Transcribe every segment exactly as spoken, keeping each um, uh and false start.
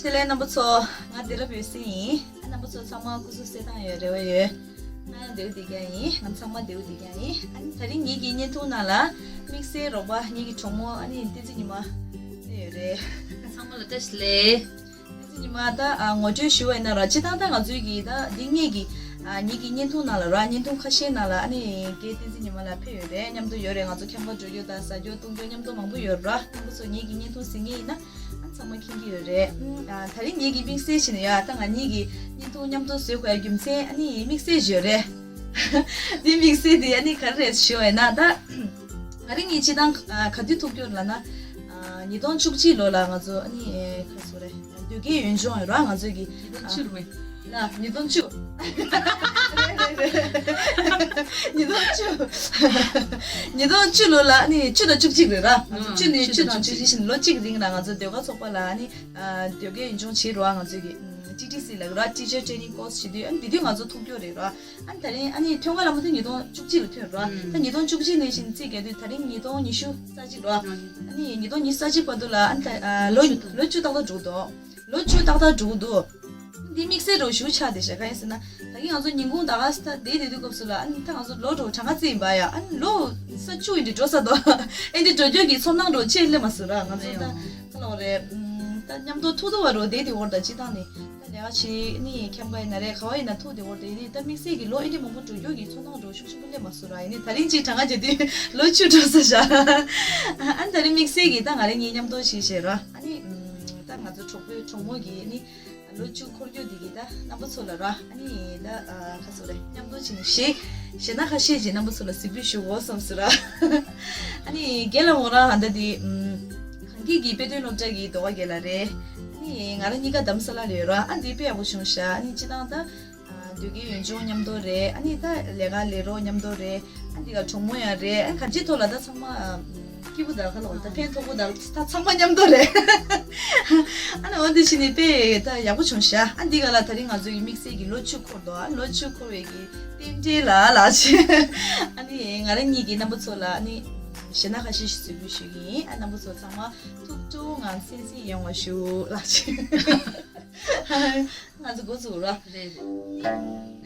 ཆེད་ལས་རྣམ་པ་ཚོ། ང་དེ་རབ་ཡོད་སྲིད་ཡིན། ཨ་རྣམ་པ་ཚོ་ཚང་མ་སྐུ་གཟུགས་གསལ་ཐང་ཡོད་རེ་བ་ཡོད། ང་ཡང་བདེ་པོ་བསྡད་ཀྱང་ཡིན། ང་ཚང་མ་བདེ་པོ་བསྡད་ཀྱང་ཡིན། ཨ་ནི་དེ་རིང་ངེད་ཀྱི་བརྙན་ཐུང་ནང་ལ་དམིགས་བསལ་རོགས་པ་ངེད་ཀྱི་གྲོགས་མོ་ཨ་ནི་བསྟན་འཛིན་ཉི་མ་ཡོད་རེད། ཚང་མ་ལ་བཀྲ་ཤིས་བདེ་ལེགས། བསྟན་འཛིན་ཉི་མ་ད་ཨ་ངོ་སྤྲོད་ཞུ་བ་ཡིན་ན་ར། སྤྱིར་བཏང་ད་ང་ཚོའི་གི་ད་འདི་ངེད་ཀྱི་ཨ་ངེད་ཀྱི་བརྙན་ཐུང་ནང་ལ་ར། བརྙན་ཐུང་ཁ་ཤས་ནང་ལ་ཨ་ནི་རྒན་བསྟན་འཛིན་ཉི་མ་ལགས་ཕེབས་ཡོད་རེད། མཉམ་དུ་ཡོད་རེད། ང་ཚོ་ཁྱམས་ཁར་འགྲོ་རྒྱུ་དང་ཟ་རྒྱུ་བཏུང་རྒྱུ་མཉམ་དུ་མང་པོ་ཡོད་ར། རྣམ་པ་ཚོ་ངེད་ཀྱི་བརྙན་ཐུང་གཟིགས་མཁན་ཡིན་ན། ཨ་ཚང་མ་མཁྱེན་གྱི་ཡོད་རེད། ཨ་ད་རིང་ངེད་ཀྱི་དམིགས་བསལ་བྱས་ནས་ཡ། ད་ང་གཉིས་ཀྱི་བརྙན་ཐུང་མཉམ་དུ་བཟོ་དགོས་རྒྱུ་མཚན་ཨ་ནི་དམིགས་བསལ་ཞིག་ཡོད་རེད། འདི་དམིགས་བསལ་དེ་ཨ་ནི་ག་རེ་རེད་ཞུ་བ་ཡིན་ན། ད་ང་རང་གཉིས་སྤྱིར་བཏང་ཨ་ག་དུས་ཐུག་རྒྱུ་ལབ་ན། ཨ་ཉིས་སྟོང་བཅུ་གཅིག་ལོ་ལ་ང་ཚོ་ཨ་ནི་ག་རེ་ཟེར་དགོས་རེད། འདོད་རྒྱལ་ཡུལ་ལྗོངས་ཡོད་ར། ང་ཚོའི་གི་ཉིས་སྟོང་བཅུ་རེད། ལ་ཉིས་སྟོང་བཅུ། ཉིས་སྟོང་བཅུ། ཉིས་སྟོང་བཅུ་ལོ་ལ་ནི་བཅུ་དང་བཅུ་གཅིག་རེད་ར། ང་ཚོ་ཨ་བཅུ་ནས་བཅུ་དང་བཅུ་གཅིག་བཞིན་ལོ་གཅིག་རིང་ལ་ང་ཚོ་ཟློས་གར་ཚོགས་པ་ལ་ནི་ཨ་ཟློས་གར་ཡུལ་ལྗོངས་བྱེད་རོགས། ང་ཚོའི་གི་ཨམ་ཊི་ཊི་སི་ལབ་ར། Teacher Training Course བྱེད་དུས་ཨ་ནི་དེ་དུས་ང་ཚོ་ཐུག་རྒྱུ་རེད་ར། ཨ་ནི་ད་རིང་ཨ་ནི་ཐོན་ཁ་ལ་མ་ཐོན་ཉིས་སྟོང་བཅུ་གཅིག་ལ་ཐོན་ར། ཨམ་ད་ཉིས་སྟོང་བཅུ་གཅིག་ནས་བཞིན་རྩིས་རྒྱག་དུས་ད་རིང་ཉིས་སྟོང་ཉི་ཤུ་རྩ་གཅིག་ར། ཨ་ཨ་ནི་ཉིས་སྟོང་ཉི་ཤུ་རྩ་གཅིག་བར་དུ་ལ་ཨ་ནི་ད་ཨ་ལོ་ལོ་བཅུ་ཏག་ཏག་འགྲོ་གི་འདུག་ལོ་བཅུ་ཏག་ཏག་འགྲོ་གི་འདུག་འདི་དམིགས་བསལ་རོ་ཞུ་ཆགས་བསྡད་ཤག་གང་ཡིན་ཟེར་ན། ད་གིན་ང་ཚོ་ཉིན་གུང་ད་ག་ས་ད་བསྡད་བསྡད་དུས་སྐབས་སུ་ལ་ཨ་ནི་ད་ང་ཚོ་ལོ་འགྲོ་གྲངས་ཀ་རྩིས་ཡིན་པ་ཡ། ཨ་ནི་ལོ་ས་བཅུ་ཡིན་དུས་འགྲོ་ས་དོ། ཨེ་འདི་འགྲོ་རྒྱུ་གི་ཚོར་སྣང་འགྲོ་ཆེ་སླེབས་མ་སོང་ར། ང་ཚོ་ད་ག་ལ་བ་རེད། ཨམ་ད་མཉམ་དུ་ཐུག་ཐུག་བ་རོ་བསྡད་དེ་འོར་ད་སྤྱིར་བཏང་ནི། ད་ལས་ཀ་བྱེད་ནི་ཁྱམས་ཁ་ཡིན་ན་རེད། ག་བ་ཡིན་ན་ཐུག་དེ་འོར་ད་ཡིན་ནི། ད་དམིགས་བསལ་གི་ལོ་ཨེ་འདི་མང་པོ་འགྲོ་རྒྱུ་གི་ཚོར་སྣང་འགྲོ་ཤུགས་ཆེན་པོ་སླེབས་མ་སོང་ར། ཡིན་ནི་ད་རིང་ཅིག་གྲངས་ཀ་བྱེད་དུས་ལོ་བཅུ་འགྲོ་ས་ཤག་ཨ་ནི་ད་རིང་དམིགས་བསལ་གི་ད་ང་རང་གཉིས་མཉམ་དུ་བྱེད་བྱེད་ར། ཨ་ནི་ཨམ་ད་ང་ཚོ་གྲོགས་པོའི་གྲོགས་མོ་གི་ནི་ལོ་བཅུ་འཁོར་རྒྱུ་འདི་གི་ད་རྣམ་པ་ཚོ་ལ་ར། ཨ་ནི་ད་ཨ་ག་ཚོད་རེད། མཉམ་དུ་བྱས་ནས་གཞས་གཞས་སྣ་ཁ་ཤས་ཅིག་རྣམ་པ་ཚོ་ལ་གཟིགས་འབུལ་ཞུ་དགོས་བསམ་སོང་ར། ཨ་ནི་རྒན་ལགས་མོ་རང་ཧ་ད་འདི་ཨམ་གངས་སྐྱིད་ཀྱི་དཔེ་སྟོན་སློབ་གྲྭ་གི་ཟློས་གར་རྒན་ལགས་རེད། ཨ་ནི་ང་རང་གཉིས་ཀ་རྡ་རམ་ས་ལ་ལ་ཡོད་ར། ཨ་འདི་དཔེ་ཡག་པོ་བྱུང་ཤག་ཨ་ནི་སྤྱིར་བཏང་ད་ཨ་ཟློས་གར་ཡུལ་ལྗོངས་མཉམ་དུ་རེད། ཨ་ནི་ད་ལས་ཀ་ལས་རོགས་མཉམ་དུ་རེད། ཨ་འདི་ག་གྲོགས་མོ་ཡང་རེད། ཨ་གང་ཅིའི་ཐོག་ལ་ད་ཚང་མ་ཨ་སྐྱིད་པོ་དང་ག་ལ་བ་ད་ཕན་ཐོགས་པོ་དང་ད་ཚང་མ་མཉམ་དུ་རེད། ཨ་ནི་འོ་འདི་བྱས་ནས་དཔེ་ད་ཡག་པོ་བྱུང་ཤག་ཨ་འདི་ག་ལ་ད་རིང་ང་ཚོའི་གི་དམིགས་བསལ་གི་ལོ་བཅུ་འཁོར་འདུག་ཨ་ལོ་བཅུ་འཁོར་བའི་གི་རྟེན་འབྲེལ་ལ་ལགས་ཅི། ཨ་ནི་ང་རང་གཉིས་ཀྱི་རྣམ་པ་ཚོ་ལ་ཨ་ནི་གཞས་སྣ་ཁ་ཤས་ཤིག་གཟིགས་འབུལ་ཞུ་གི་ཡིན། ཨ་རྣམ་པ་ཚོ་ཚང་མ་ཐུགས་སྤྲོ་ངང་གསན་གཟིགས་ཡོང་བ་ཞུ་ལགས་ཅི། ང་ཚོ་འགོ་ཚུགས་ར། རེད་རེད།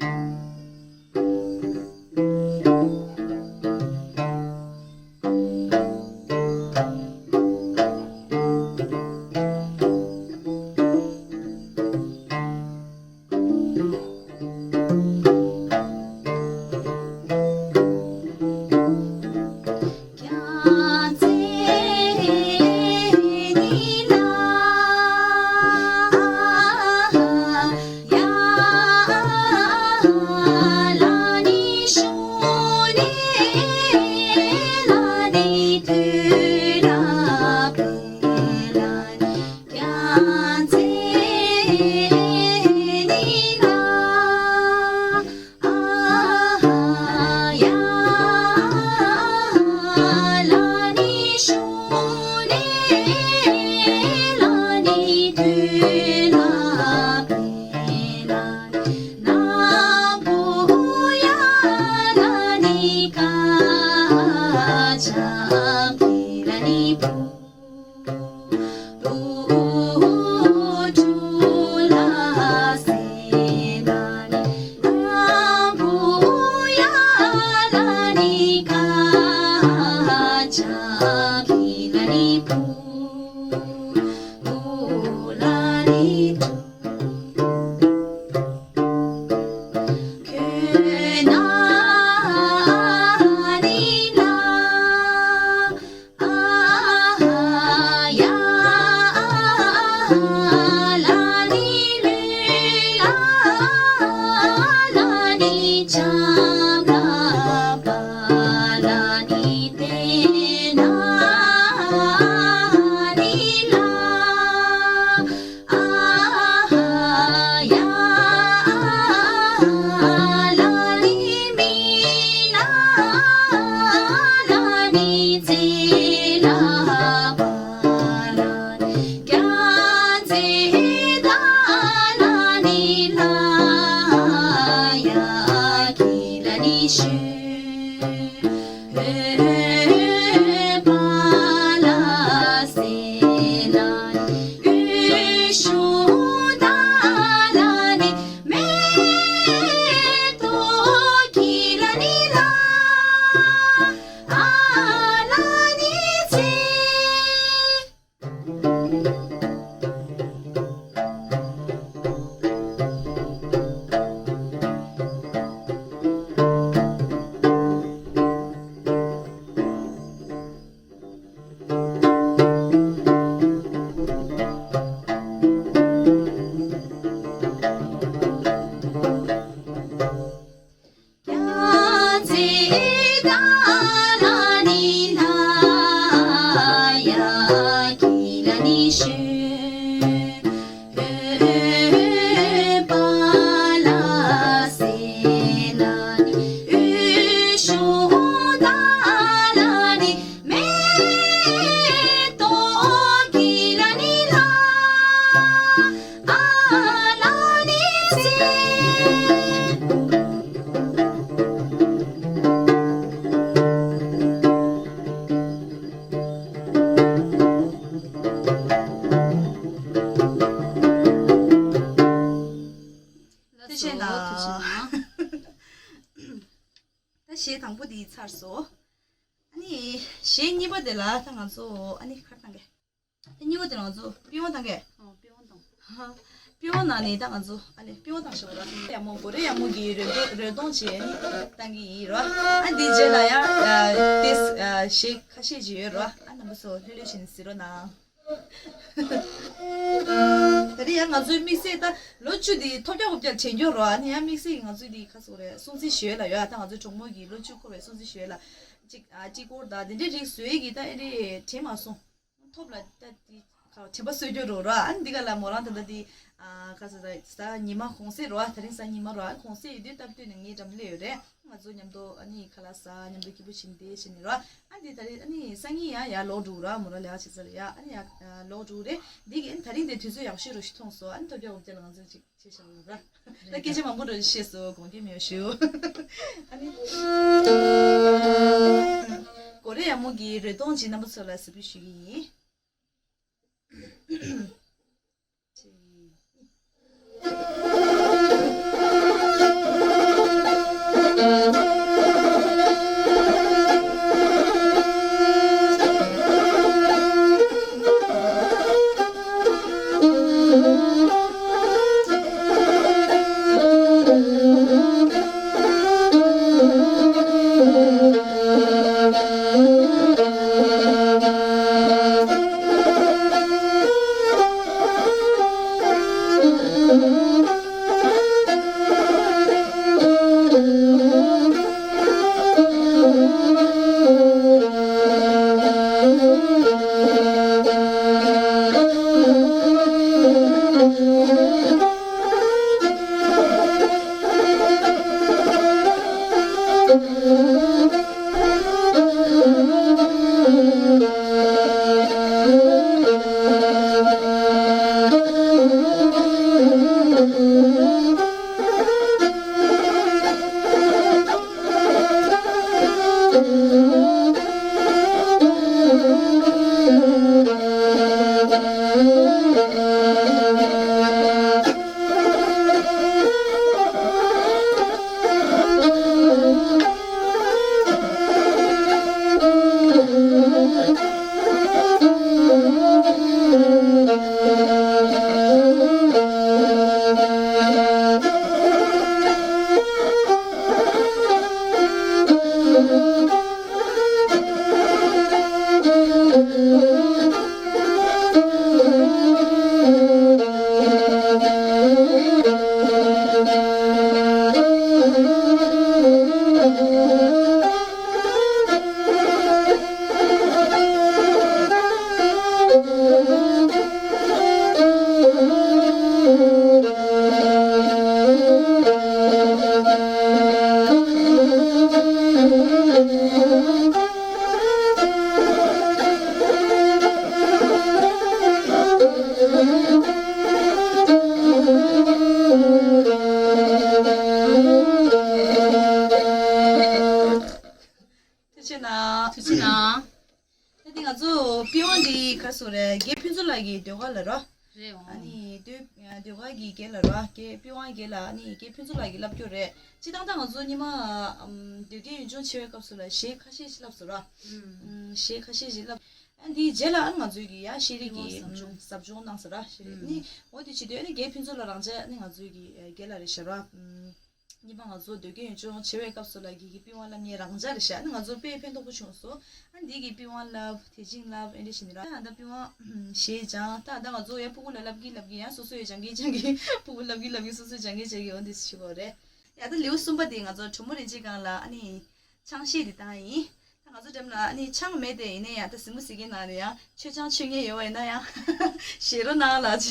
ཐུགས་རྗེ་གནང་། ཐུགས་རྗེ་གནང་། ད་གཞས་དང་པོ་འདི་ཚར་སོང་། ཨ་ནི་གཞས་གཉིས་པ་དེ་ལ་ད་ང་ཚོ་ཨ་ནི་ག་རེ་བཏང་གི། ད་གཉིས་པ་དེ་ལ་ང་ཚོ་པི་ཝང་བཏང་གི། ཨོ། པི་ཝང་བཏང་། ཧ། པི་ཝང་ནང་ནས་ད་ང་ཚོ་ཨ་ལེ་པི་ཝང་བཏང་ཤོག་ར། ཡག་མོ་གོ་རེ་ཡག་མོ་གི་རོལ་རྡོ་རོལ་སྟོང་བྱས་ནི་བཏང་གི་ཡིན་ར། ཨ་འདི་རྗེས་ལ་ཡང་ཨ་ཏེས་ཨ་གཞས་ཁ་ཤས་ཅིག་ཡོད་ར། ཨ་རྣམ་པ་ཚོ་ལྷོད་ལྷོད་བྱས་ནས་གཟིགས་རོགས་གནང་། ད་རེས་ཡང་ང་ཚོའི་དམིགས་བསལ་ད་ལོ་བཅུ་འདི་ཐོལ་རྒྱག་རྐུབ་བཀྱག་དྲན་རྒྱུ་རོ། ཨ་ནི་ཡང་དམིགས་བསལ་གྱི་ང་ཚོའི་འདི་ཁ་སོ་རེ་སྲུང་བརྩི་ཞུ་ཡས་ལ་ཡོད། ཨ་ད་ང་ཚོའི་གྲོགས་མོ་གི་ལོ་བཅུ་འཁོར་བའི་སྲུང་བརྩི་ཞུ་ཡས་ལ་ཅིག་ཨ་ཅིག་སྐོར་དང་དེ་འདྲའི་རིགས་བཟོ་ཡས་ཀྱི་ད་ཨེ་རེ་དྲན་མ་སོང་། ཐོབ་ལ་ད་དེ་ཁ་དྲན་པ་གསོས་རྒྱུ་རོ་རོ། ཨ་ནི་འདི་ག་ལ་མོ་རང་ད་ད་དེ་ཨ་ཁ་ས་ད་གཟའ་ཉི་མ་གུང་སེང་རོ། ཨ་ད་རིང་གཟའ་ཉི་མ་རོ། ཨ་གུང་སེང་ཡོད་དུས་སྟབས་བསྟུན་ནས་ངའི་འགྲམ་སླེབས་ཡོད་རེད། ང་ཚོ་མཉམ་དུ་ཨ་ནི་ཁ་ལག་ཟ། མཉམ་དུ་སྐྱིད་པོ་བྱས་ནས་བསྡད་བྱས་ནས་རོ། ཨ་འདི་ད་རིང་ཨ་ནི་སང་ཉིན་ཡང་ཡར་ལོག་འགྲོ་ར། མོ་རང་ལས་ཀ་བྱེད་ས་ལ་ཡ་ཨ་ནི་ཡར་ལོག་འགྲོ་རེད། འདི་གི་ཨ་ནི་ད་རིང་དེ་དུས་ཚོད་ཡག་ཤོས་རོ་ཞིག་མཐོང་སོང་། ཨ་ནི་ཐོབ་རྒྱག་འོབ་རྒྱག་ལ་ང་ཚོ་ཅིག་བྱེད་བཞག་ཡོད་ར། ད་སྐད་ཆ་མང་པོ་རོ་བཤད་སོང་། དགོངས་འགལ་མེད་ཞུ། ཨ་ནི་གོ་རེ་ཡག་མོ་གི་རོལ་སྟོང་ཅིག་རྣམ་པ་ཚོ་ལ་གཟིགས་འབུལ་ཞུ་གི་ཡིན། ཐུགས་རྗེ་གནང་། ཐུགས་རྗེ་གནང་། ད་དེ་ང་ཚོ་པི་ཝང་འདི་ག་རེ་ཟེར་རེད། རྒན་ཕུན་ཚོགས་ལགས་ཀྱི་ཟློས་གར་ལ་རོ། རེད་འོང་། ཨ་ནི་ཟློས་ཟློས་གར་གྱི་སྒེར་ལ་རོ། རྒན་པི་ཝང་སྒེར་ལ་ཨ་ནི་རྒན་ཕུན་ཚོགས་ལགས་ཀྱིས་བསླབ་རྒྱུ་རེད། སྤྱིར་བཏང་ད་ང་ཚོ་སྔོན་མ་ཨམ་ཟློས་གར་ཡུལ་ལྗོངས་ཆེ་བའི་སྐབས་སུ་ལ་གཞས་ཁ་ཤས་ཤིག་བསླབས་སོང་རོ། ཨུམ། གཞས་ཁ་ཤས་ཤིག་བསླབས། ཨ་འདིའི་རྗེས་ལ་ཨ་ང་ཚོའི་གི་ཡ་ཤེས་རིག་གི་པི་ཝང་ཟབ་སྦྱོང་ཟབ་སྦྱོང་གནང་ཟེར་ར། ཤེས་རིག་ཨུམ། ནི་འོ་དེ་བྱེད་དུས་ཨ་ནི་རྒན་ཕུན་ཚོགས་ལགས་རང་ཅག་ཨ་ནི་ང་ཚོའི་གི་རྒན་ལགས་རེད་ཤག་ར། ཨུམ། སྔོན་མ་ང་ཚོ་ཟློས་གར་ཡུལ་ལྗོངས་ཆེ་བའི་སྐབས་སུ་ལ་གི་གི་པི་ཝང་བསླབ་མཁན་རང་ཅག་རེད་ཤག་ཨ་ནི་ང་ཚོར་དཔེ་ཕན་ཐོགས་པོ་བྱུང་སོང་། ཨ་འདི་གི་པི་ཝང་བསླབ། དེ་བྱིངས་བསླབ། ཨེ་འདྲ་བྱས་ནས་ར། ཨ་ད་པི་ཝང་གཞས་སྦྱང་། ད་ད་ང་ཚོ་ཡ་སྤུ་གུ་ལ་བསླབ་ཀྱིན་བསླབ་ཀྱིན་ཡ་སོ་སོ་ཡ་སྦྱང་གིན་སྦྱང་གིན། སྤུ་གུ་བསླབ་ཀྱིན་བསླབ་ཀྱིན་སོ་སོ་སྦྱང་གིན་སྦྱང་གིན་འོ་འདི་བྱེད་དགོས་རེད། ཡ་ད་ལེའུ་གསུམ་པ་དེ་ང་ཚོ་གྲོགས་མོ་རིན་ཆེན་སྒང་ལ་ཨ་ནི་ ཆང་བཞེས་དེ་བཏང་ཡིན། ད་ང་ཚོ་འགྲམ་ལ་ནི་ཆང་མེད་དེ། ཡིན་ན་ཡང་ད་གཟིགས་མོ་གཟིགས་མཁན་ནང་ནས་ཡང་མཆོད་ཆང་མཆོད་མཁན་ཡོད་པ་ཡིན་ན་ཡང་བཞེས་རོགས་གནང་ལགས་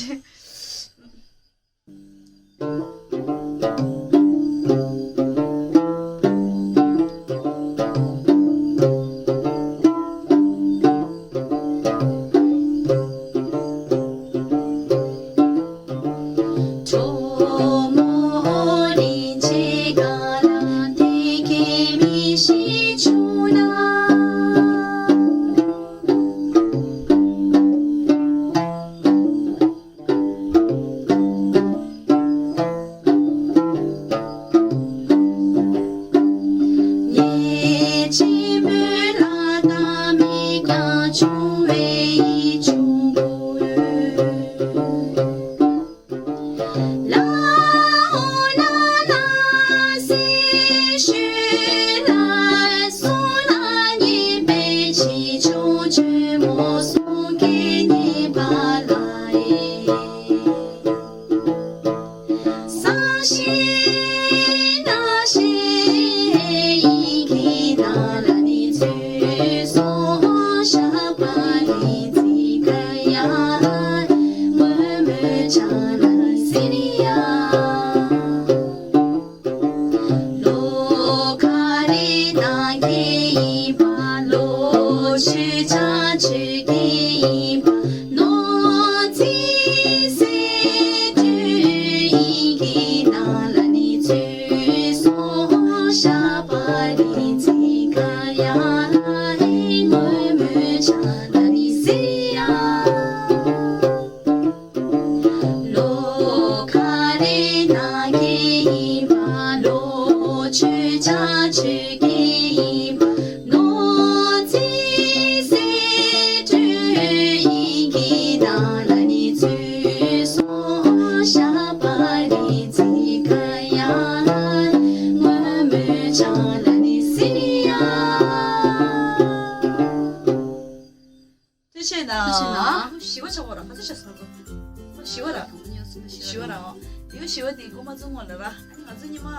ཅེ། ཐུགས་རྗེ་གནང་། ཞི་བ་ཆགས་པ་ར། ག་ཚོད་ཆགས་སོང་ང་ཚོ། ཞི་བ་ར། ཞི་བ་ར། འོ། དེ་ཡོད་ཞི་བ་དེ་སྒོ་མ་བཙུགས་སྔོན་ལ་ར། ཨ་ནི་ང་ཚོ་ཉི་མ་ཨ་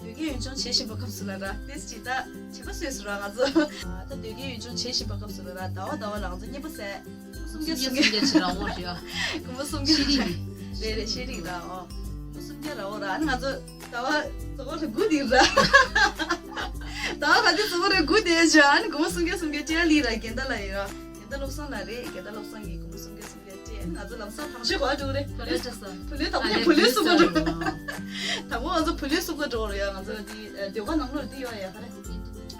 དོལ་རྒྱལ་ཡུལ་ལྗོངས་བྱེད་བཞིན་པ་སྐབས་སུ་ལ་ར། ཏེས་ཅི་ད་བྱེད་པ་སོས་སུ་ར་ང་ཚོ། ཨ་ད་དོལ་རྒྱལ་ཡུལ་ལྗོངས་བྱེད་བཞིན་པ་སྐབས་སུ་ལ་ར། ཟླ་བ་ཟླ་བ་ལ་ང་ཚོ་གཉིས་པ་ཟེར། སུམ་བརྒྱ་སུམ་བརྒྱ་ཅིག་ར་འོ་རེད་ཨ། སྒོ་མ་སུམ་བརྒྱ། ཤེས་རིག་རེད་རེད། ཤེས་རིག་ར་འོ། སྒོ་མ་སུམ་བརྒྱ་ར་འོ་ར། ཨ་ནི་ང་ཚོ་ཟླ་བ་རྫོགས་པ་རེད་དགུ་དེ་ར། ཟླ་བ་ག་དུས་རྫོགས་པ་རེད་དགུ་དེ་ཅོ། ཨ་ནི་སྒོ་མ་སུམ་བརྒྱ་སུམ་བརྒྱ་ཏྲི་ཨ་ལི་ར་རྒན་ད་ལ་ཡིན་ར། རྒན་ད་བློ་བཟང་ལགས་རེད། རྒན་ད་བློ་བཟང་གིས་སྒོར་མོ་སུམ་བརྒྱ་སུམ་བརྒྱ་སྤྲད། ང་ཚོ་ལམ་སང་དང་ཤོས་ག་འགྲོ་གི་རེད། བུ་ལོན་སྤྲད་སོང་། བུ་ལོན་དང་པོ་ནས་བུ་ལོན་སུབ་ག་འགྲོ། དང་པོ་ང་ཚོ་བུ་ལོན་སུབ་ག་འགྲོ་རེད་ཡ། ང་ཚོ་འདི་ཨ་ཟློས་གར་ནང་ལོགས་འདི་ཡོད་ཡ་ག་རེ།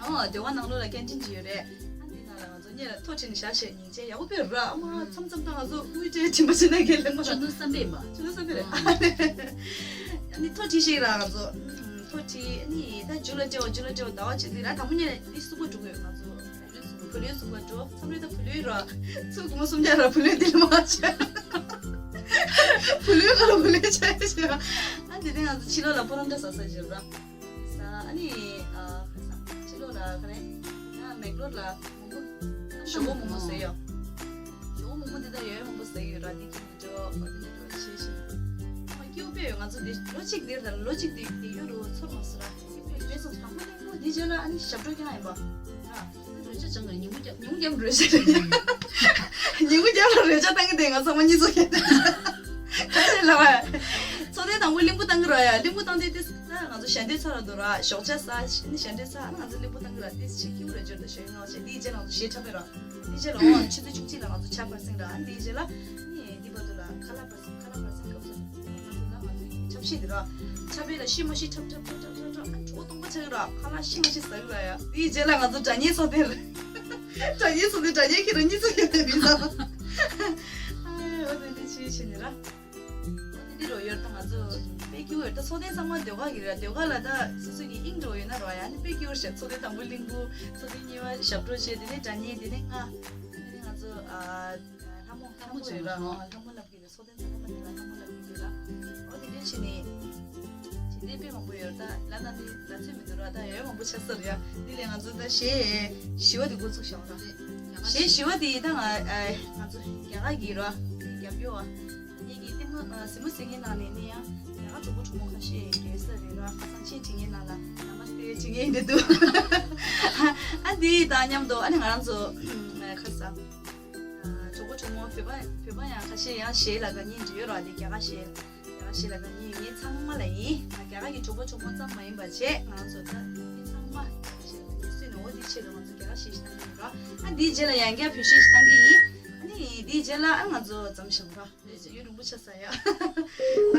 ཨོ་ཟློས་གར་ནང་ལོགས་ལ་ཀན་ཊིན་ཅིག་ཡོད་རེད། ཨ་འདི་ནང་ལ་ང་ཚོ་གཉིས་ལ་ཐོ་བྲིས་ནས་བཞག་བྱས་ཉིན་བྱས་ཡག་པོ་དཔེ་ར། ཨ་མ་མཚམས་མཚམས་ད་ང་ཚོ་དབུས་སྤྲད་དྲན་པ་བྱས་ན་གལ་ལེ་མ། ཆུ་ནུ་བསམ་པས་མ། ཆུ་ནུ་བསམ་པས་རེད། ཨ་ནི་ཐོ་བྲིས་ཤིག་ར་ང་ཚོ། ཐོ་བྲིས་ཨ་ནི་ད་མཇུག་ལ་སྤྲད་པ་མཇུག་ལ་སྤྲད་པ་ཟླ་བ་གཅིག་འདི་ར། དང་པོ་ཉིད་ལ་འདི་སུབ་ག་འགྲོ་གི་ཡོད་ང་ཚོ། བུ་ལོན་སུབ་ག་འགྲོ། མཚམས་རེ་ད་བུ་ལོན་ར་ཚུར་སྒོར་མོ་སུམ་བརྒྱ་ར་བུ་ལོན་འདི་ལ་མ་བྱས། བུ་ལོན་ག་ར་བུ་ལོན་བྱས་བྱས། ཨ་འདི་ནས་ང་ཚོ་ཕྱི་ལོགས་ལ་སྤོ་རོང་འདྲ་ཟ་ས་ཞིག་ར། ཟ་ཨ་ནི་ཨ་ཕྱི་ལོགས་ལ་ག་རེ་ཡ་མེག་ལོར་ལ་མོག་མོག་ཞོག་ཁོག་མོག་མོག་ཟས་ཡོད། ཞོག་ཁོག་མོག་མོག་འདི་ད་ཡོད་མང་པོ་ཟས་ཡོད་ར། འདི་འགྲོ་འདི་འགྲོ་བྱེད་བཞིན། ཨ་སྐྱིད་པོ་དཔེ་ཡོད། ང་ཚོ་འདི་ལོ་གཅིག་འདིར་དང་ལོ་གཅིག་འདི་འདི་ཡོད་རུ་ཚོར་མ་སོང་ར། སྐྱིད་པོ་རེད་སོང་། དང་པོ་ནས་ལོ་འདི་རྗེས་ལ་ཨ་ནི་ཞབས་བྲོ་རྐྱང་ཡིན་པ་ར། རོལ་ཆ་སྦྱང་གི་ཉིན་གུང་རྒྱབ། ཉིན་གུང་རྒྱབ་རོལ་ཆ་རེད། ཉིན་གུང་རྒྱབ་ལ་རོལ་ཆ་བཏང་གི་དེ་ང་ཚང་མ་གཉིད་ཚོགས་ཀྱི་ག་རེ་ལབ་པ། ཚོགས་ཐེངས་དང་པོ་གླིང་བུ་བཏང་གི་ར་ཡ། གླིང་བུ་བཏང་དེ་དེ་ད་ང་ཚོ་ཞལ་འདོན་ཚར་ར་འདུག་ར། ཞོགས་ཇ་ཟ་ནི་ཞལ་འདོན་ཚར། ང་ཚོ་གླིང་བུ་བཏང་གི་ར། དེ་ཞིག་སྐྱིད་པོ་རེད་འཇོར་དང་ཞོགས་ངའོ་ཞེས་དེའི་རྗེས་ལ་ང་ཚོ་གཞས་འཁྲབ་པའི་ར། དེའི་རྗེས་ལ་འོ་ཆུ་ཚོད་བཅུ་གཅིག་ལ་ང་ཚོ་ཆ་པར་སེང་ར། དེའི་རྗེས་ལ་ནི་དེ་བར་དུ་ལ་ཁ་ལག་པར་སེང་། ཁ་ལག་པར་སེང་སྐབས་སུ་ང་ཚོ་ད་ང་ཚོ་ཆབ་ཤིག་དེ་ར། ཆབ་པའི་ལ་ཤི་མ་ཤི་འཁྲབ་འཁྲབ་འཁྲབ་འཁྲབ་འཁྲབ། ཨ་གྲོད་སྟོང་པ་ཆགས་ཀྱི་ར། ཁ་ལག་ཤི་མ་ཤི་ཟ་གི་ར་ཡ། དེའི་རྗེས་ལ་ང་ཚོ་སྒྲ་སྙན་ཚོགས་ཐེངས་ར། སྒྲ་སྙན་ཚོགས་ཐེངས་སྒྲ་སྙན་ཁྱེད་རང་གཉིད་ཚོགས་ཡོད་དེ་མི་ཟ། ཨ་འོ་དེ་འདྲ་བྱས་བྱས་ནས་ར། འོ་དེ་འདྲ་རོ་ཡོད། ད་ང་ཚོ་དཔེ་སྐྱིད་པོ་ཡོད། ད་ཚོགས་ཐེངས་ཚང་མ་ཟློས་གར་གྱི་རེད། ཟློས་གར་ལ་ད་སོ་སོ་གི་དབྱིངས་འགྲོ་ཡོད་ན་རོ་ཡ་ནི་དཔེ་སྐྱིད་པོ་རེད། ཚོགས་ཐེངས་དང་པོ་གླིང་བུ། ཚོགས་ཐེངས་གཉིས་པ་ཞབས་བྲོ་བྱས། དེ་ནས་སྒྲ་སྙན། དེ་ནས་ང་། དེ་ནས་ང་ཚོ་ཨ་ལྷ་མོ། ལྷ་མོ་ཡོད་ར། ལྷ་མོ་ལབ་ཀྱི་རེད། ཚོགས་ཐེངས་ཚང་མ་དེ་ལ་ལྷ་མོ་ལབ་ཀྱི་ཡོད་ར། འོ་དེ་འདྲ་བྱས་ནས་བྱས་ཏེ་དཔེ་མང་པོ་ཡོད་ར། ད་ལབ་ན་དེ་ལབ་ཚོད་མི་འདུག་ར། ད་ཡོད་མང་པོ་ཆགས་ས་རེད་ཡ། དེ་ལས་ང་ཚོ་ད་གཞས་ཞི་བ་དེ་འགོ་ཚུགས་བཞག་ར། གཞས་ཞི་བ་དེ་ད་ང་ཨ་ང་ཚོ་རྒྱ་གར་གྱི་ར། རྒྱབ་སྐྱོར་བ། ངེད་ཀྱི་གཏིང་མོ་ཨ་གཟིགས་མོ་གཟིགས་མཁན་ནང་ནས་ནི་ཡང་རྒྱ་གར་གྲོགས་པོ་གྲོགས་མོ་ཁ་ཤས་ཡོད་ས་རེད་ར། ཁ་སང་མཆན་བྲིས་མཁན་ནང་ལ་Namaste བྱེད་ངེས་འདི་འདུག་ཨ་འདི་དང་མཉམ་དུ་ཨ་ནི་ང་རང་ཚོ་ཁ་ས་གྲོགས་པོ་གྲོགས་མོ་བོད་པ་བོད་པ་ཡང་ཁ་ཤས་ཡང་གཞས་ལ་དགའ་མཁན་འདྲ་ཡོད་ར། འདི་རྒྱ་གར་གཞས་རྒྱ་གར་གཞས་ལ་དགའ་མཁན་ཡོད་མཁན་ཚང་མ་ལ་ཡིན། རྒྱ་གར་གྱི་གྲོགས་པོ་གྲོགས་མོ་ཙམ་མ་ཡིན་པ་བྱས་ང་རང་ཚོ་ད་མི་ཚང་མ་གཞས་ལ་དགའ་མཁན་སུ་ཡིན་ན་འོ་འདི་ཆེད་དུ་ང་ཚོ་རྒྱ་གར་གཞས་ཤིག་བཏང་གི་ཡོད་ར། ཨ་འདིའི་རྗེས་ལ་ཡང་བསྐྱར་བོད་གཞས་ཤིག་བཏང་གི་ཡིན། ཨ་ནི་འདིའི་རྗེས་ལ་ཨ་ང་ཚོ་མཚམས་བཞག་ར། ཡུན་རིང་པོ་ཆགས་ས་ཡ། ཨ་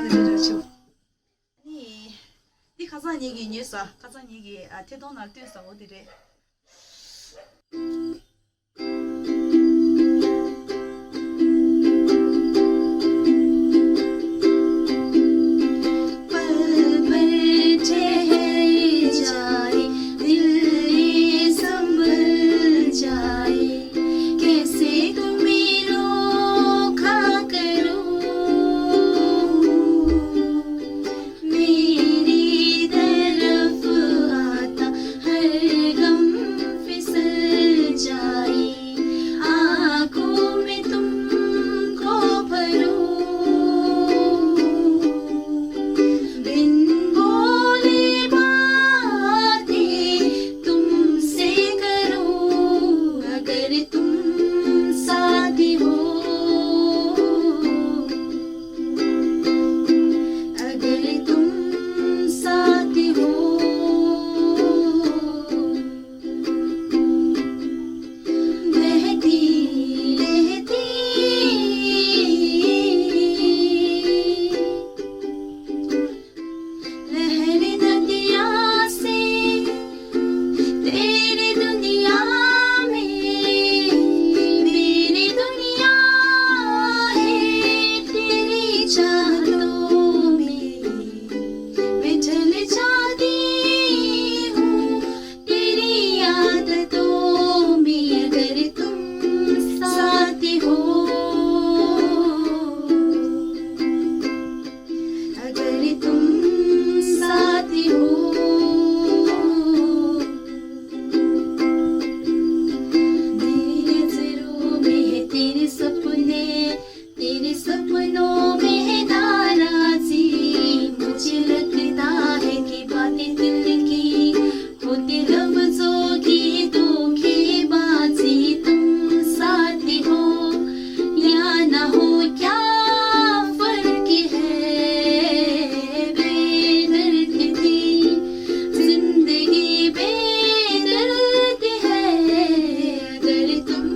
ནི་འདི་འདྲ་བྱུང་། ཨ་ནི། འདི་ཁ་སང་ཉིན་གྱི་ཉོས་ས། ཁ་སང་ཉིན་གྱི་ཨ་ཐད་གཏོང་ནང་བཏོན་ས་འོ་འདི་རེད། पल पल ठहर जाए, दिल ये संभल जाए, कैसे तुम्हें रोका करूं। मेरी तरफ आता हर गम फिसल जाए, आंखों में तुमको भरूं। बिन बोले बातें तुमसे करूं, अगर तुम साथ हो। अगर तुम साथ हो, बहती, बहती लहर नदिया से तेरी दुनिया में, मेरी दुनिया है तेरी चाहतों में। मैं ढल जाती हूँ तेरी आदतों में, अगर तुम साथ हो। अगर तुम साथ हो। मेरी नजरों में है तेरे सपने, तेरे सपनों में है नाराजी। मुझे लगता है कि बातें दिल की होती लफ्जों की धोखेबाजी। तुम साथ हो या ना हो, क्या फर्क है? बेदर्द थी जिंदगी, बेदर्द है अगर तुम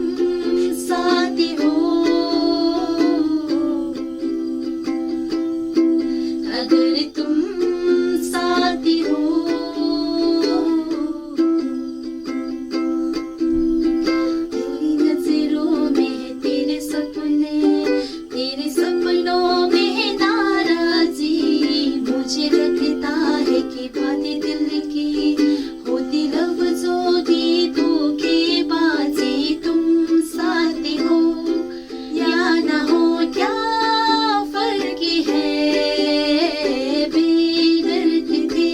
साथ हो। अगर तुम साथ हो। तेरी नजरों में है तेरे सपने, तेरे सपनों में है नाराजी। मुझे लगता है कि बातें दिल की होती लफ्जों की धोखेबाजी। तुम साथ हो या ना हो, क्या फर्क है? बेदर्द थी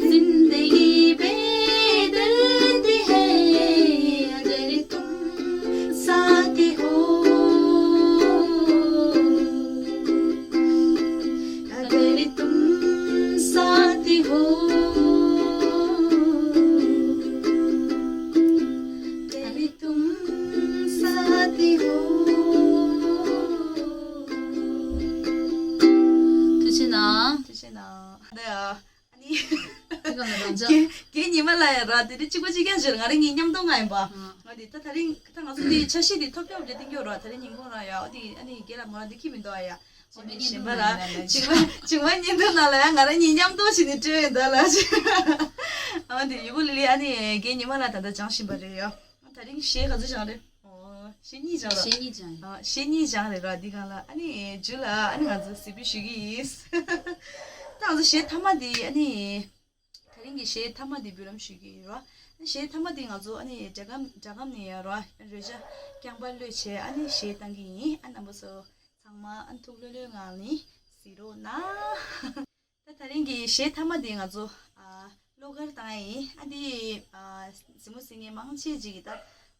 जिंदगी, बेदर्द है अगर तुम साथ हो। अगर तुम साथ हो, अगर तुम साथ हो। ཐུགས་རྗེ་གནང་། ཐུགས་རྗེ་གནང་། ཨ་ནི། དེ་ག་ལ་རང་ཅག་རྒན་རྒན་ཉི་མ་ལ་ཡ་ར་དེ་རིང་གཅིག་པ་གཅིག་རྐྱང་ཞིག་རེད། ང་རང་གཉིས་མཉམ་དུ་ང་ཡིན་པ། ང་དེ་ད་ད་རིང་ད་ང་ཚོ་དེ་འཆར་གཞི་དེ་ཐོབ་ཐོབ་རེད་བསྟན་རྒྱུ་ར། ད་རིང་ཉིན་གུང་ར་ཡ་ཨོ་དེ་ཨ་ནི་རྒན་ལ་མོ་རང་དེ་ཁྱི་མི་འདུག་ཨ་ཡ། ཨོ་དེ་གཞན་པ་ར་བྱིངས་པ་བྱིངས་པ་ཉིན་དུ་ན་ལ་ཡ་ང་རང་གཉིས་མཉམ་དུ་ཞིག་ནས་སྤྲོད་ཡོད་ད་ལ། ཨོ་དེ་ཡུ་གུ་ལི་ལི་ཨ་ནི་རྒན་ཉི་མ་ལ་ད་ལྟ་སྦྱང་བཞིན་པ་རེད་ཡ། ད་རིང་གཞས་ག་ཚོད་སྦྱངས་རེད། ཨོ། གཞས་གཉིས་སྦྱངས་ར། གཞས་གཉིས་སྦྱངས་ཡིན། ཨ། གཞས་གཉིས་སྦྱངས་རེད་ར། འདི་སྒང་ལ་ཨ་ནི་མཇུག་ལ་ཨ་ནི་ང་ཚོ་གཟིགས་འབུལ་ཞུ་གི་ཡིན། ད་ང་ཚོ་གཞས་མཐའ་མ་འདི་ཨ་ནི། ད་རིང་གི་གཞས་མཐའ་མ་འདི་འབུལ་ལམ་ཞུ་གི་ཡིན་ར། གཞས་མཐའ་མ་འདི་ང་ཚོ་ཨ་ནི་སྒྲ་སྒམ་སྒྲ་སྒམ་ནས་ཡ་ར། རོལ་ཆ་རྐྱང་པ་གློད་བྱས་ཨ་ནི་གཞས་བཏང་གི་ཡིན། ཨ་རྣམ་པ་ཚོ་ཚང་མ་ཨ་ནི་ཐུགས་ལྷོད་ལྷོད་ངང་ནས་གཟིགས་རོགས་གནང་། ད་ད་རིང་གི་གཞས་མཐའ་མ་དེ་ང་ཚོ་ཨ་བློ་དཀར་བཏང་ཡ་ཡིན། ཨ་འདི་ཨ་གཟིགས་མོ་གཟིགས་མཁན་མང་ཆེ་ཅིག་གིས་ད་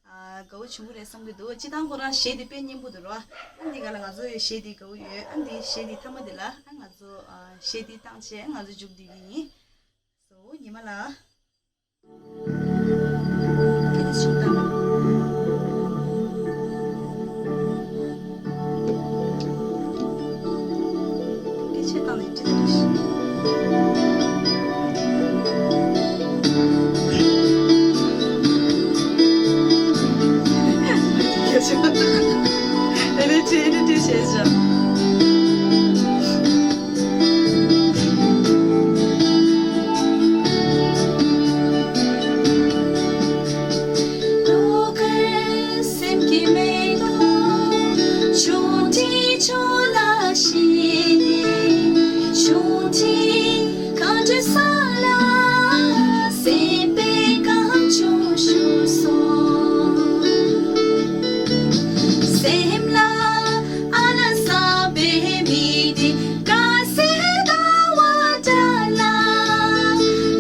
ཨ་དགའ་བོ་བྱུང་གི་རེད་བསམ་གྱི་འདུག་སྤྱིར་བཏང་ཁོ་རང་གཞས་དེ་དཔེ་སྙན་པོ་འདུག་ར། ཨ་འདི་ག་ལ་ང་ཚོ་ཡི་གཞས་དེ་དགའ་བོ་ཡོད། ཨ་འདི་གཞས་དེ་མཐའ་མ་དེ་ལ་ཨ་ང་ཚོ་ཨ་གཞས་དེ་བཏང་བྱས་ང་ཚོ་མཇུག་བསྡུ་གི་ཡིན། སོ། ཉི་མ་ལགས། སྐད་ཆ་ཞིག་བཏང་། སྐད་ཆ་བཏང་ནས་འདྲི་ད་རེ་ཞིག་ཨེ་རེ་ཁྲི་ཨེ་རེ་ཁྲི་བྱས་བཞག་ལོ་ཀར་སེམས་ཀྱི་མེ་ཏོག་ཆུང་འདྲིས་ཆུ་ལ་ཞེན་ནས་ཆུང་འདྲིས་གངས་ཁྲོད་ས་ལ་སེམས་པའི་གངས་ལྗོངས་བཞུར་སོང་། སེམས་ལ་ཨ་ན་ས་པའི་མི་དེ་དགའ་སའི་ཟླ་བ་འདྲ་ལ།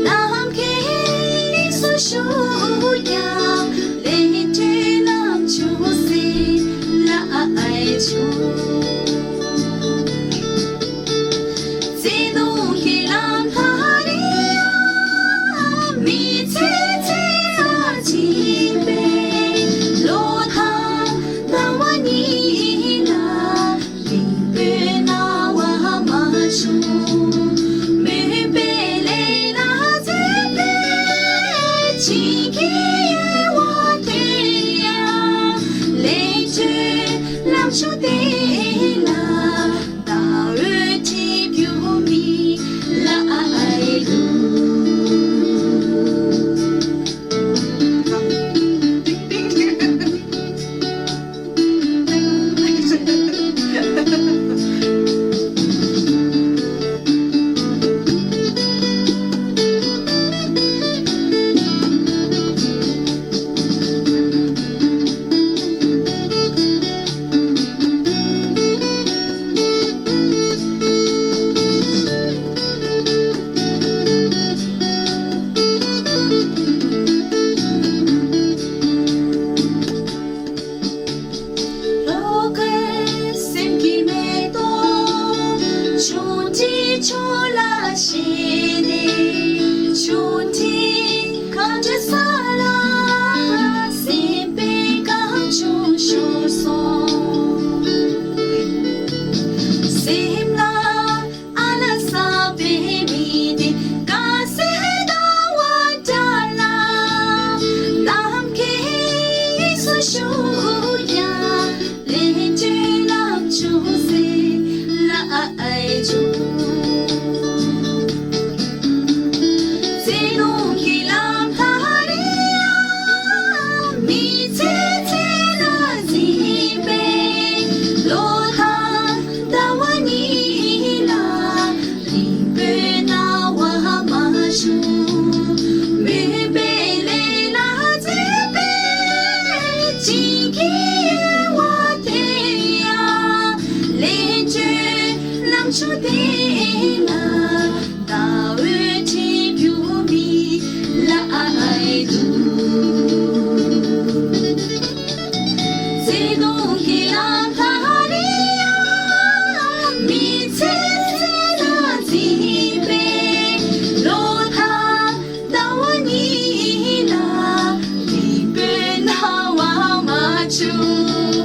ནམ་མཁའི་དབྱིངས་སུ་བཞུགས་ཀྱང་ལས་འབྲས་རྣམ་འབྱུང་ཟིན་ལ་ཨ་ཨའི་ཆུ། བརྩེ་དུང་གི་ལམ་བར་ཡང་མི་ཚེ་ཚེ་རབས་འཇིག་པའི་ལོ་དང་ཟླ་བ་གཉིས་ལ་རིང་པོའི་སྣང་བ་མ་བྱུང་། མུན་པའི་ལས་སྣ་མཛེས་པའི་བྱིན་གྱིས་གཡོ་བ་དེ་ཡང་ལས་འབྲས་ལམ་མཆོག་དེ་ལ། ཟླ་འོད་འཁྲིགས་རྒྱུ་མིན་ལ་ཨ་ཨའི་ལུ། ལོ་ཀར་སེམས་ཀྱི་མེ་ཏོག་ཆུང་འདྲིས་ཆུ་ལ་ཞེན་ནས་ཆུང་འདྲིས་གངས་ཁྲོད་ས་ལ་སེམས་པའི་གངས་ལྗོངས་བཞུར་སོང་། སེམས་ལ་ཨ་ན་ས་པའི་མི་དེ་དགའ་སའི་ཟླ་བ་འདྲ་ལ། ནམ་མཁའི་དབྱིངས་སུ་བཞུགས་ཀྱང་ལས་འབྲས་རྣམ་འབྱུང་ཟིན་ལ་ཨ་ཨའི་ཆུ། བརྩེ་དུང་གི་ལམ་བར་ཡང་མི་ཚེ་ཚེ་ན་འཛིན་པའི་ལོ་དང་ཟླ་བ་གཉིས་ལ་རིང་པོའི་སྣང་བ་མ་བྱུང་། མུན་པའི་ལས་སྣ་མཛེས་པའི་བྱིན་གྱིས་གཡོ་བ་དེ་ཡང་ལས་འབྲས་རྣམ་འབྱུང་དེ་ལ། ཟླ་འོད་འཁྲིགས་རྒྱུ་མིན་ལ་ཨ་ཨའི་ལུ། བརྩེ་དུང་གི་ལམ་བར་ཡང་མི་ཚེ་ཚེ་ན་འཛིན་པའི་ལོ་དང་ཟླ་བ་གཉིས་ལ་རིང་པོའི་སྣང་བ་མ་བྱུང་།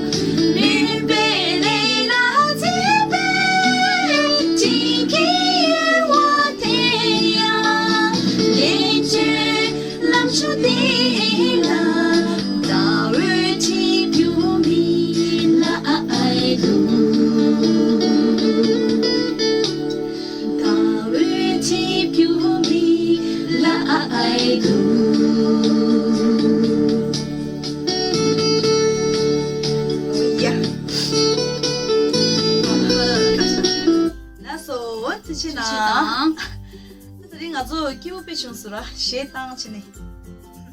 མུན་པའི་ལས་སྣ་མཛེས་པའི་བྱིན་གྱིས་གཡོ་བ་དེ་ཡང་ལས་འབྲས་ལམ་མཆོག་དེ་ལ། ཟླ་འོད་འཁྲིགས་རྒྱུ་མིན་ལ་ཨ་ཨའི་ལུ། ཟླ་འོད་འཁྲིགས་རྒྱུ་མིན་ལ་ཨ་ཨའི་ལུ། ཡ། ལགས་སོ། ཐུགས་རྗེ་གནང་། ཐུགས་རྗེ་གནང་། ད་དེ་རིང་ང་ཚོ་སྐྱིད་པོ་དཔེ་བྱུང་སོང་ར། གཞས་བཏང་བྱས་ནས།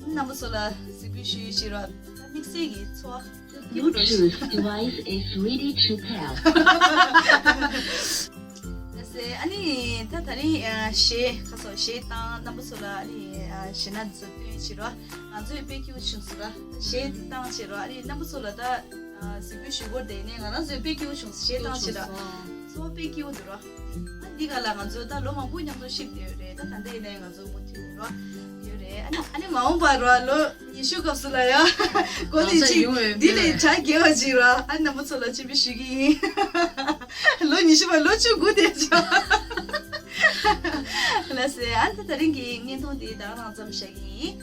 རྣམ་པ་ཚོ་ལ་གཟིགས་འབུལ་ཞུ་ཞུ་ར། ད་དམིགས་བསལ་གྱི་ཚོར་བ་སྐྱིད་པོ་འགྲོ་ཞིག Bluetooth device is ready to pair. ལགས་སེ། ཨ་ནི་ད་དེ་རིང་གཞས་ཁ་སོ་གཞས་བཏང་། རྣམ་པ་ཚོ་ལ་ཨ་ནི་གཞས་སྣ་འཛུགས་སྟོན་བྱེད་རོགས། ང་ཚོས་དཔེ་སྐྱིད་པོ་བྱུང་སོང་ར། གཞས་བཏང་བྱེད་རོགས། ཨ་ནི་རྣམ་པ་ཚོ་ལ་ད་གཟིགས་འབུལ་ཞུ་སྐོར་དེ་ནས་ང་རང་ཚོས་དཔེ་སྐྱིད་པོ་བྱུང་སོང་། གཞས་བཏང་བྱེད་རོགས། ཚོར་བ་དཔེ་སྐྱིད་པོ་འདུག་ར། ཨ་ འདི་ག་ལ་ང་ཚོ་ད་ལོ་མང་པོ་མཉམ་དུ་གཤིབས་བསྡད་ཡོད་རེད། ད་ད་ལྟ་ཡིན་ནའི་ང་ཚོ་མུ་མཐུད་ནས་རོ་ཡོད་རེད། ཨ་ནི་ཨ་ནི་མ་འོངས་པར་རོ་ལོ་ཉི་ཤུ་སྐབས་སུ་ལ་ཡ་གོ་ནས་ཅིག་ཡོང་བའི་འདི་ལས་གྲ་རྒྱས་པ་ཅིག་རོ་ཨ་ནི་རྣམ་པ་ཚོ་ལ་སྤྱན་འབུལ་ཞུ་གི་ཡིན། ལོ་ཉི་ཤུ་པ་ལོ་བཅུ་དགུ་དེ་ཅོ། ལགས་སེ། ཨ་ནི་ད་ད་རིང་གི་བརྙན་ཐུང་འདི་ད་ག་རང་མཚམས་བཞག་གི་ཡིན།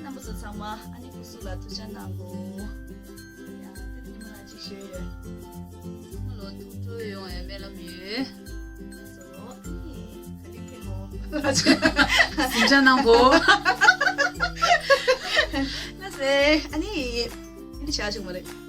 རྣམ་པ་ཚོ་ཚང་མ་ཨ་ནི་སྐུ་གཟུགས་ལ་ཐུགས་ཅག་གནང་དགོས། ཡ་ད་ཉི་མ་ལ་ཅིག་ཞུས་ཡོད། ལོ་ཐུགས་སྤྲོ་ཡོང་བའི་སྨོན་ལམ་ཡོད། ལགས་སོ། ཨ་ནི་ག་ལེར་ཕེབས་རོགས། གཟིམ་འཇག་གནང་དགོས། ལགས་སེ། ཨ་ནི་ཨ་ནི་བྱ་བྱུང་བ་རེད།